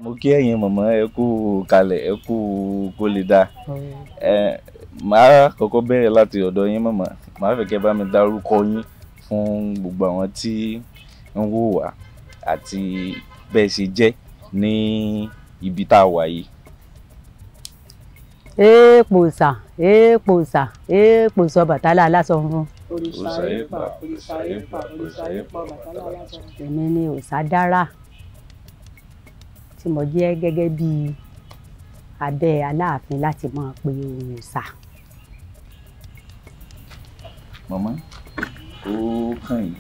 Mo kí ẹ̀yin mọ̀mọ́, ẹ kú kalẹ̀, ẹ kú kó lè dáa. Ẹ máa kọ́kọ́ bẹ̀rẹ̀ láti ọ̀dọ̀ yín mọ̀mọ́. Màá fẹ́ kẹ́ bá mi dárúkọ yín fún gbogbo àwọn tí ń wò wá àti bẹ́ẹ̀ ṣe jẹ́ ní ibi tá a wà yìí. Èèpòsà, èèpòsà, èèpòsà Ọbàtálá aláṣọ funfun. Òrìṣà èèpà, òrìṣà èèpà, òrìṣà èèpà, Ọbàtálá aláṣọ funfun. Èmi ni Òòṣàdárà tí mo jẹ́ gẹ́gẹ́ bí abẹ́ Aláàfin láti máa pe òòṣà. Màmá, ó kàn yín,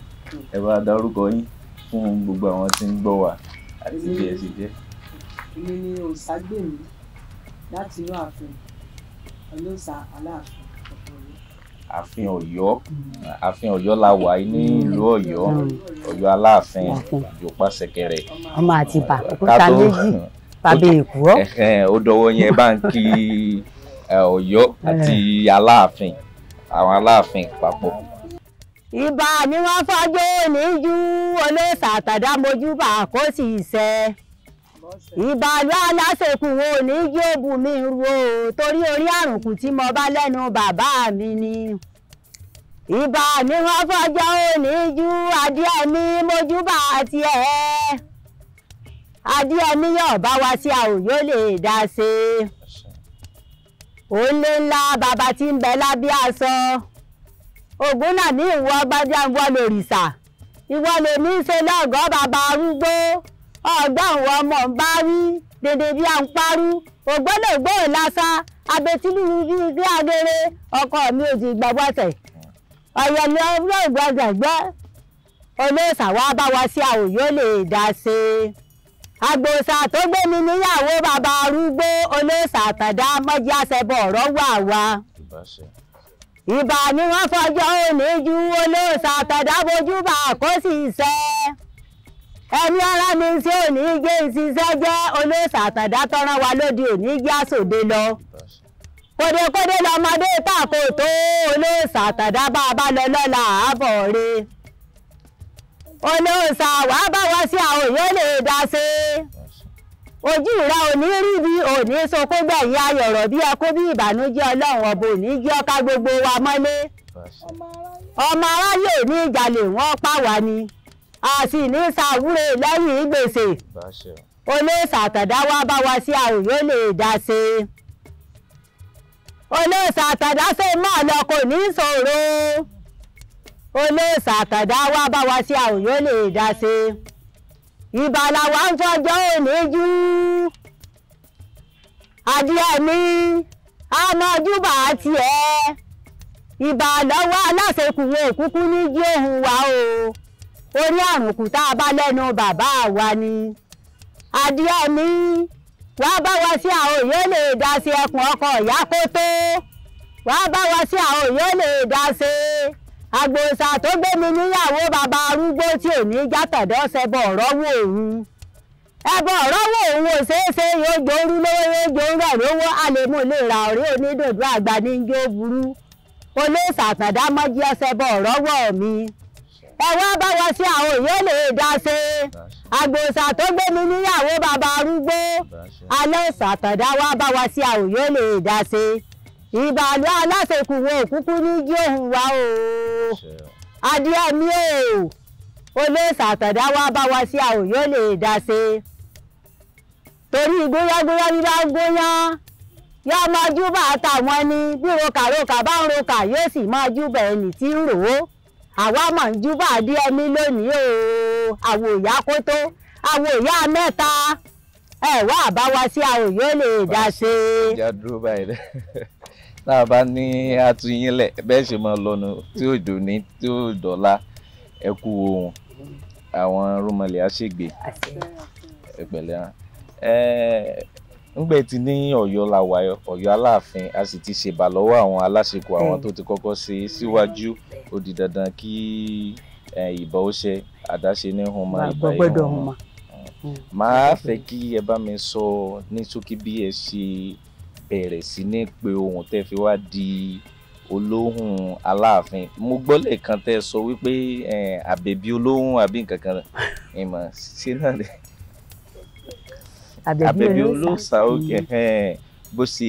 ẹ bá dárúkọ yín fún gbogbo àwọn tí ń gbọ́ wa àti bí ẹ ṣe jẹ́. Èmi ni Òòṣàgbèmí láti inú ààfin Olóòṣà Aláàfin Ọ̀yọ́. Ààfin Ọ̀yọ́, ààfin Ọ̀yọ́ la wà yìí ní ìlú Ọ̀yọ́, Ọ̀yọ́ Aláàfin Ìjòpá Ṣẹ̀kẹ̀rẹ̀. Ọmọ Àtìbà òkúta méjì bàbá Èkúrọ́. Ó dọwọ́ yẹn bá ń kí Ọ̀yọ́ àti Aláàfin, àwọn Aláàfin papọ̀. Ìbà ni wọ́n fọ́jọ́ òní ju Olóòṣà Àtàndá mojúbà kó sì ṣẹ. Ìbà ló aláṣekù wo ní jóòbù mi ru o, torí orí àrùnkù tí mo bá lẹ́nu bàbá mi ni. Ìbà ni wọ́n fọ́jọ́ òní ju adìẹ mi mojúbà tiẹ̀. Adìẹ mi yóò bá wa sí a ò yóò lè dá ṣe. Ó lé ńlá bàbá tí ń bẹ lábẹ́ aṣọ. Ògún náà ní ìwọ gbájá ń wọ́ lòrìṣà. Ìwọ lèmi ń ṣe lọ́gọ́ọ́ bàbá arúgbó. Ọgbọ́n ìwọ ọmọ ń bá wí dèdè bí à ń parú. Ògbólógbò lásán abetí lúru bí bí agere. Ọkọ mi ò sì gbàgbọ́sẹ̀. Ọ̀yẹ̀ ni ọgbọ́n ìgbọ́sẹ̀ gbọ́. Olóòṣà wa bá wa sí a ò yóò lè dá ṣe. Àgbòòṣà tó gbé mi níyàwó bàbá arúgbó. Olóòṣà Àtàndá mọ́jí àṣẹbọ̀ ọ̀rọ̀ wà wá. Ìbà ni wọ́n fọjọ́ òní ju Olóòṣà Àtàndá bojúbà kó sì ṣẹ. Ẹni ara mi ṣe òní jẹ́ ìṣiṣẹ́ jẹ́. Olóòṣà Àtàndá tọ́rán wa lóde òní jẹ́ àsòde lọ. Kódekóde lọmọdé tàkò tó. Olóòṣà Àtàndá bá a bá lọ lọ́la àbọ̀ re. Olóòṣà wàá bá wa sí àwọn yóò lè dá ṣe. Ojú rẹ ò ní rí bí òní sunkún gbẹ̀yìn ayọ̀rọ̀ bí ẹkún bí ìbànújẹ́. Ọlọ́run ọba òní jẹ́ ọ̀ká gbogbo wa mọ́lé. Ọmọ aráyé ò ní ìjàlè wọ́n pa wá ni. A sì ní sàwúre lẹ́yìn gbèsè. Olóòṣà Àtàndá wá bá wa sí àwọn yóò lè dá ṣe. Olóòṣà Àtàndá ṣe mọ́ lọ kò ní ṣòro. Olóòṣà Àtàndá wá bá wa sí àwọn yóò lè dá ṣe. Ìbà làwa ń fọjọ́ òní jú. Adìẹ mi amọ̀júbà tiẹ̀. Ìbà lọ́wọ́ aláṣekù wo òkúkú ní jí òun wa o. Orí àrùnkù tá a bá lẹ́nu bàbá wa ni. Adìẹ mi wá bá wa sí àwọn yóò lè dá sí ẹkùn ọkọ ìyá kó tó. Wá bá wa sí àwọn yóò lè dá sí. Àgbòòṣà tó gbé mi níyàwó bàbá arúgbó tí ò ní játọ̀dọ̀ ṣẹbọ ọ̀rọ̀ wò òun. Ẹbọ ọ̀rọ̀ wò òun ò ṣeé ṣe, yóò jorú lówó yóò jorú rẹ̀ lówó. Àlèmú lè ra ọ̀rẹ́ onídòdó àgbà ní jó burú. Olóòṣà Àtàndá mọ́jí ọṣẹbọ ọ̀rọ̀ wọ̀ mi. Ẹ wá bá wa sí àwọn yóò lè dá ṣe. Àgbòòṣà tó gbé mi níyàwó bàbá arúgbó. Alóòṣà Àtàndá wá bá wa sí àwọn yóò lè dá ṣe. Ìbàlú aláṣekù wo òkúkú ní jí òun wa o. Adìẹ mi o. Olóòṣà Àtàndá wá bá wa sí àwọn yóò lè dá ṣe. Torí gbóyágbóyá bí bá ń gbóyán yóò máa júbà àtàwọn ni. Bí rokàrokà bá ń rokà yóò sì máa júbà ẹni tí ń rò ó. Àwa máa ń júbà adìẹ mi lónìí o. Àwọ̀ ìyá kótó, àwọ̀ ìyá mẹ́ta. Ẹ wá bá wa sí àwọn yóò lè dá ṣe. Ìjà dúró báyìí dẹ. Tá a bá ní àtúnyìn lẹ̀ bẹ́ẹ̀ ṣe máa lọ́nu tí ò dòní tí ò dọ̀la. Ẹ kú ohun àwọn rúmọlẹ̀ á ṣègbè. Ẹ pẹ̀lẹ́. Ńgbẹ́ ti ní Ọ̀yọ́ la wà, Ọ̀yọ́ Aláàfin, a sì ti ṣèbà lọ́wọ́ àwọn aláṣekù àwọn tó ti kọ́kọ́ ṣe síwájú. Ó di dandan kí ìbà ó ṣe àdáṣe ní hun mọ́ ìbà gbọ́dọ̀ ìhun hun mọ́. mọ́. Màá fẹ́ kí ẹ bá mi sọ ní ṣókí bí ẹ ṣe bẹ̀rẹ̀ sí ní pé ohùn tẹ́ fi wá di olóhùn Aláàfin. Mo gbọ́ lẹ́ẹ̀kan tẹ́ sọ wípé àbẹ̀bí olóhùn àbí nǹkan kan ìmọ̀ ṣé náà lè. Àbẹ̀bí Olóòṣà. Òkè bó ṣe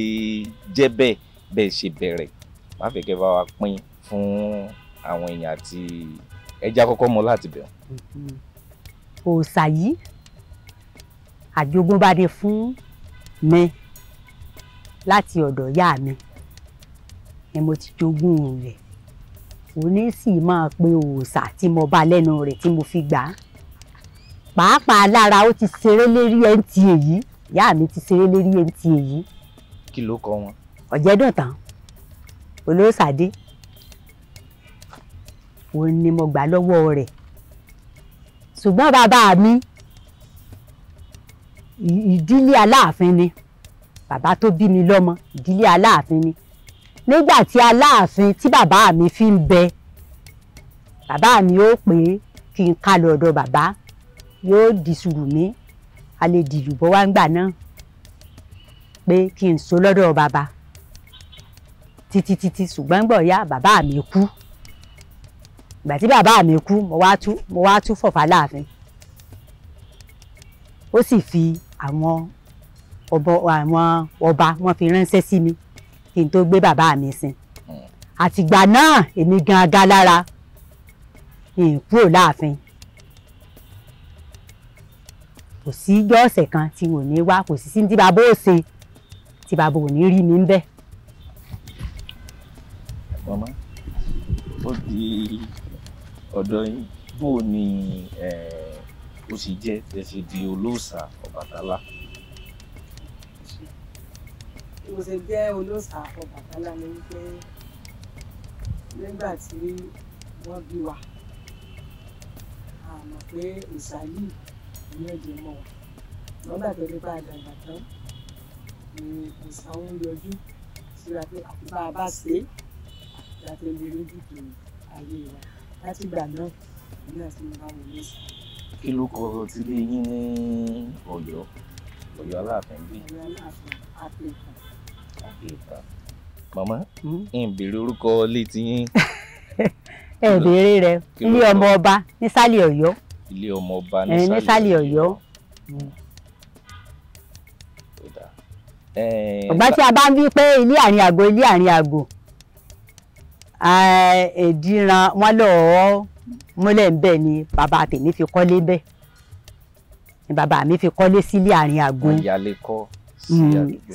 jẹ́ bẹ́ẹ̀ bẹ́ẹ̀ ṣe bẹ̀rẹ̀, má fẹ́ kẹ́ bá wa pín fún àwọn èèyàn àti ẹja kọ́kọ́ mọ̀ láti bẹ̀rẹ̀. Òòṣà yìí àjogúnbá ni fún mi láti ọ̀dọ̀ ìyá mi ni mo ti jogún rẹ̀. Òní sì máa pe òòṣà tí mo bá lẹ́nu rẹ̀ tí mo fi gbà á. Pàápàá lára ó ti ṣeré lérí NTA yìí, ìyá mi ti ṣeré lérí NTA yìí. Kí ló kọ wọn? Ọ̀jẹ̀dùntàn Olóòṣàdé òun ni mo gbà lọ́wọ́ rẹ̀. Ṣùgbọ́n bàbá mi ìdílé Aláàfin ni, bàbá tó bí mi lọ́mọ ìdílé Aláàfin ni. Nígbà tí Aláàfin tí bàbá mi fi ń bẹ, bàbá mi ó pè é kí n ká lọ ọ̀dọ̀ bàbá, yóò di sùúrù mi, a lè dìlù bọ́ wá ń gbà náà pé kí n so lọ́dọ̀ bàbá títí títí. Ṣùgbọ́n gbọ̀ ya bàbá mi kú. Ìgbà tí bàbá mi kú, mo wá tú fọ̀fà láàfin. Ó sì fi àwọn ọba wọn fi ránṣẹ́ sí mi kí n tó gbé bàbá mi sin. Àtìgbà náà èmi gangan lára n kúrò láàfin. Kò sí ijọ́ ọ̀sẹ̀ kan tí n ò ní wá, kò sí sí tí bàbá ò ṣe tí bàbá ò ní rí mi ń bẹ̀. Màmá, ó di ọ̀dọ̀ yín, bó ni ó sì jẹ́ tẹ́ ṣe di Olóòṣà Ọbàtálá? Bí mo ṣe jẹ́ Olóòṣà Ọbàtálá ni wípé nígbà tí wọ́n bí wa, a mọ̀ pé òòṣà yìí ní ẹ̀jẹ̀ mọ́ wa. Nígbà tó dé bá a dàgbà tán ni òòṣà ń yọjú síra pé àfi bá a bá ṣe é láti lè lójútùú ayé wa. Láti ìgbà náà èmi àti mi bá wọn lọ sí. Kí ló kọ sílé yín ní Ọ̀yọ́? Ọ̀yọ́ Aláàfin bí? Ọ̀yọ́ Aláàfin Àpèkàn. Àpèkàn. Màmá, ń béèrè orúkọ létí yín. Ẹ béèrè rẹ, ilé ọmọ ọba nísàlẹ̀ Ọ̀yọ́. Ilé ọmọ ọba nísàlẹ̀ Ọ̀yọ́. Ọ̀gbá tí a bá ń wí pé ilé àárín àgọ́, ilé àárín àgọ́, Èdìran wọn lọ́ọ́ múlẹ̀ ń bẹ̀ ni bàbá tèmi fi kọ́lé bẹ́ẹ̀ ni bàbá mi fi kọ́lé sílé àárín àgọ́,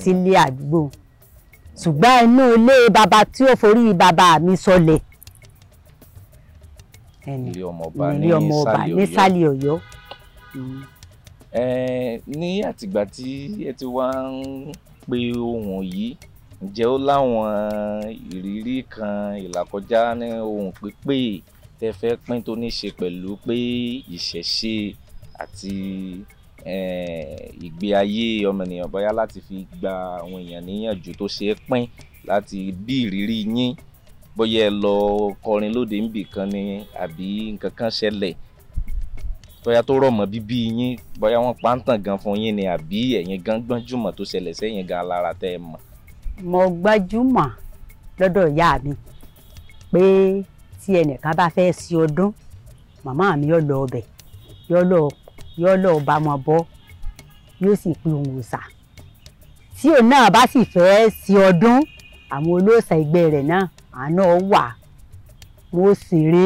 sílé àdúgbò. Ṣùgbọ́n inú ilé bàbá tí ó forí bàbá mi sọlẹ̀, ilé ọmọ ọba nísàlẹ̀ Ọ̀yọ́. Ní àtìgbà tí ẹ ti wá ń pe ohùn yìí, ǹjẹ́ ó láwọn ìrírí kan ìlàkọjá ní ohùn pípé tẹ́ fẹ́ pín tó ní ṣe pẹ̀lú pé ìṣẹ̀ṣe àti ìgbé ayé ọmọnìyàn, bóyá láti fi gba àwọn èèyàn níyànjú tó ṣe é pín láti bí ìrírí yín, bóyá ẹ lọ kọrin lóde níbì kan ni àbí nǹkan kan ṣẹlẹ̀ bóyá tó rọ̀ mọ́ bíbí yín, bóyá wọ́n pa ń tàn gan fún yín ni àbí ẹ̀yin gan gbọ́njúmọ̀ tó ṣẹlẹ̀ sẹ́yìn gan alára tẹ́ ẹ mọ̀. Mo gbajúmọ̀ lọ́dọ̀ ìyá mi pé tí ẹnìkan bá fẹ́ ṣe ọdún, màmá mi yóò lọ ọbẹ̀, yóò lọ bá wọn bọ́, yóò sì pe òun òòṣà. Tí òun náà bá sì fẹ́ ṣe ọdún, àwọn olóòṣà ẹgbẹ́ rẹ̀ náà àná wà, mo ṣeré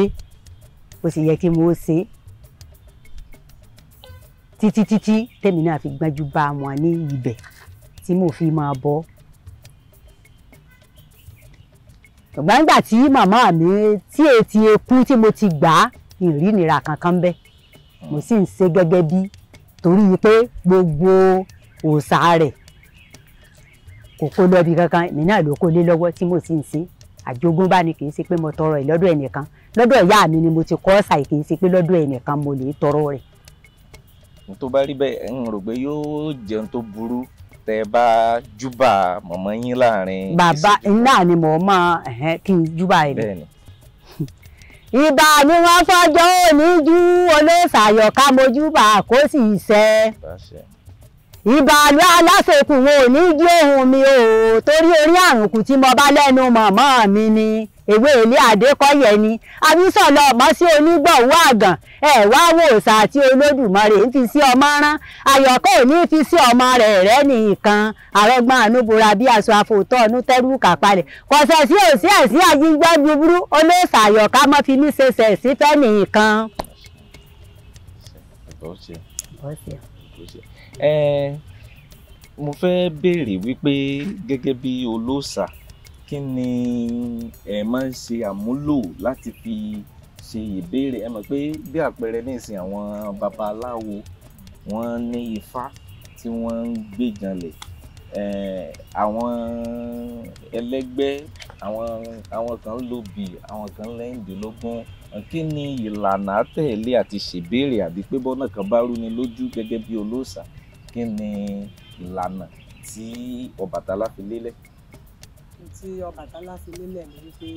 bó ṣe yẹ kí mo ṣe títí títí tèmi náà fi gbájú bá wọn ní ibẹ̀ tí mo fi máa bọ́. Ṣùgbọ́n nígbà tí màmá mi tí etí eku tí mo ti gbà á, ìrìnira kankan bẹ́ẹ̀ mo sì ń ṣe gẹ́gẹ́ bí, torí pé gbogbo òòṣà rẹ̀ kò kó lọ́bi kankan, èmi náà ló kó lé lọ́wọ́ tí mo sì ń ṣe. Àjogúnbá ni, kì í ṣe pé mo tọrọ ẹ̀ lọ́dọ̀ ẹnìkan. Lọ́dọ̀ ìyá mi ni mo ti kọ́ ọ̀sà, kì í ṣe pé lọ́dọ̀ ẹnìkan mo lè tọrọ rẹ̀. Tó bá rí bẹ́ẹ̀, ń rò pé yóò jẹun tó burú tẹ́ bá júbà mọ̀mọ́ yín láàrin. Bàbá náà ni mò ń máa kí n júbà ẹ̀. Bẹ́ẹ̀ni. Ìbà ni wọ́n fọjọ́ òní jú Olóòṣà Àyọ̀ká mojúbà kó sì ṣẹ. Ìbà ló aláṣekùn wo ní jí ohun mi o, torí orí àrùnkù tí mo bá lẹ́nu mọ̀mọ́ mi ni. Ewé ilé Adékọ́yẹ ni àbísọ̀lọ́ ọmọ sí onígbọ̀wọ́ àgàn ẹ̀ wá wò òòṣà àti Olódùmarè ń fi sí ọmọ rán àyọ̀kọ́ ò ní fi sí ọmọ rẹ̀ rẹ́ nìkan àrọ́gbọ́n ànúbora bí aṣọ àfòtọ́ ọ̀nù tẹ́rù kàpalẹ̀ kọ̀sẹ̀ sí òsí ẹ̀sí àjígbọ́ búburú olóòṣà àyọ̀ká mọ́ fi mí ṣe sẹ̀ sí fẹ́ nìkan. Mo fẹ́ béèrè wípé gẹ́gẹ́ bí olóòṣà, kí ni ẹ máa ń ṣe àmúlò láti fi ṣe ìbéèrè? Ẹ mọ̀ pé bí àpẹẹrẹ nísìn àwọn babaláwo wọ́n ní ifá tí wọ́n ń gbé janlẹ̀, àwọn ẹlẹ́gbẹ́ àwọn kan ń lo bì, àwọn kan lẹ́yìndínlógún. Kí ni ìlànà àtẹ̀lé àti ṣèbéèrè àbí pé bọ́nà kan bá rúni lójú gẹ́gẹ́ bí olóòṣà, kí ni ìlànà tí Ọbàtálá fi lélẹ̀? Tí Ọbàtálá fi lélẹ̀ ni wípé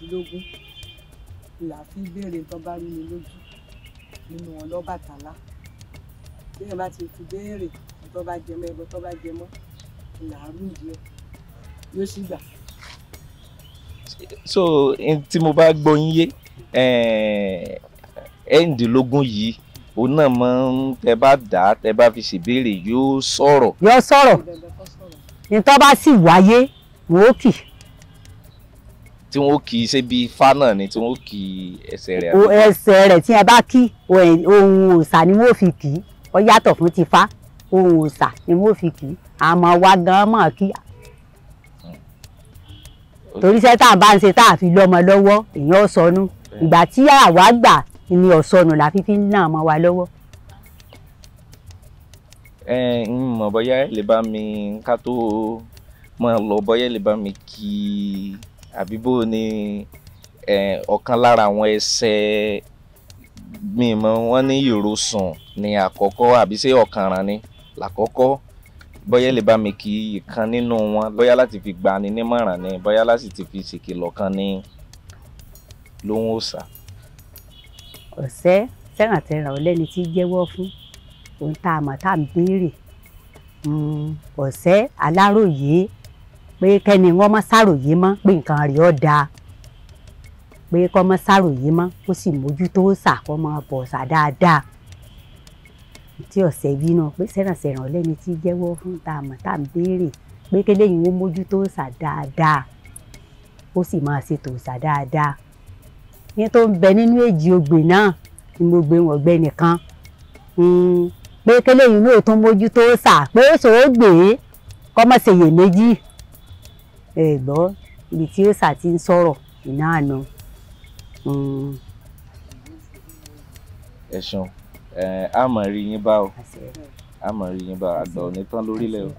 17 là fi béèrè tó bá rúni lójú nínú Ọlọ́bàtálá. Bí ẹ bá ti fi béèrè tó bá jẹ mọ́ ẹbọ tó bá jẹ mọ́ là á rú díẹ̀ yóò sì gbà. So tí mo bá gbọ́ yín yé, 17 yìí òun náà máa ń tẹ bá dà tẹ bá fi ṣèbéèrè yóò sọ̀rọ̀. Yóò sọ̀rọ̀ ní tó bá sì wáyé wọ́n ó kì. Tí wọ́n ó kì í ṣe bí ifá náà ni tí wọ́n ó kì ẹsẹ̀ rẹ̀. Ẹsẹ̀ rẹ̀ tí ẹ bá kí ohun òòṣà ni wọ́n ó fi kì í, ó yàtọ̀ fún ti fá, ohun òòṣà ni wọ́n ó fi kì í, àmọ́ wa gan mọ̀ kí. Torí iṣẹ́ tá à ń bá ń ṣe tá à fi lọ́mọ lọ́wọ́ èèyàn sọnù, ìgbà tí àwa gbà ni ọ̀sọ́nù la fi ń ná ọmọ wa lọ́wọ́. Ẹ ń mọ̀ bóyá ẹ lè bá mi ká tó mọ̀ lọ, bóyá ẹ lè bá mi kí àbí bó ni ọ̀kan lára àwọn ẹsẹ̀ mi mọ̀ wọ́n ní ìrosùn ní àkọ́kọ́ àbí ṣé ọ̀kànràn ni làkọ́kọ́, bóyá ẹ lè bá mi kí ìkan nínú wọn, bóyá láti fi gbani nímọ̀ràn ni, bóyá láti ti fi ṣèkìlọ̀ kan ní lóhùn òòṣà. Ọ̀sẹ̀ tẹ̀ràntẹ̀ràn ọ̀lẹ́ni tí jẹ́wọ́ fún ohun tá a mọ̀ tá a ń béèrè. Ọ̀sẹ̀ aláròyé pé kẹ́ni wọ́n mọ́ sàròyé mọ́ pé nǹkan rẹ̀ ọ́ dáa, pé kọ́ mọ́ sàròyé mọ́ kó sì mójútó sà kọ́ mọ́ bọ̀ sà dáadáa. Tí ọ̀sẹ̀ bí náà pé sẹ̀rànsẹ̀ràn ọ̀lẹ́ni tí jẹ́wọ́ fún tá a mọ̀ tá a ń béèrè pé kéléyìn ó mójútó sà dáadáa ó sì máa ṣètò sà dáadáa. Ní tó ń bẹ nínú èjì ogbè náà ni mo gbé wọn gbẹ nìkan pé kéléyìn náà tó mójútó sà pé ó sòó gbé kọ́ mọ́ ṣe iyèméjì. Ẹ gbọ́ ibi tí ó sà ti ń sọ̀rọ̀ iná àná. Ẹ ṣeun, a mọ̀ rí yín bá o, a mọ̀ rí yín bá, àgbà ò ní tán lórílẹ̀ o.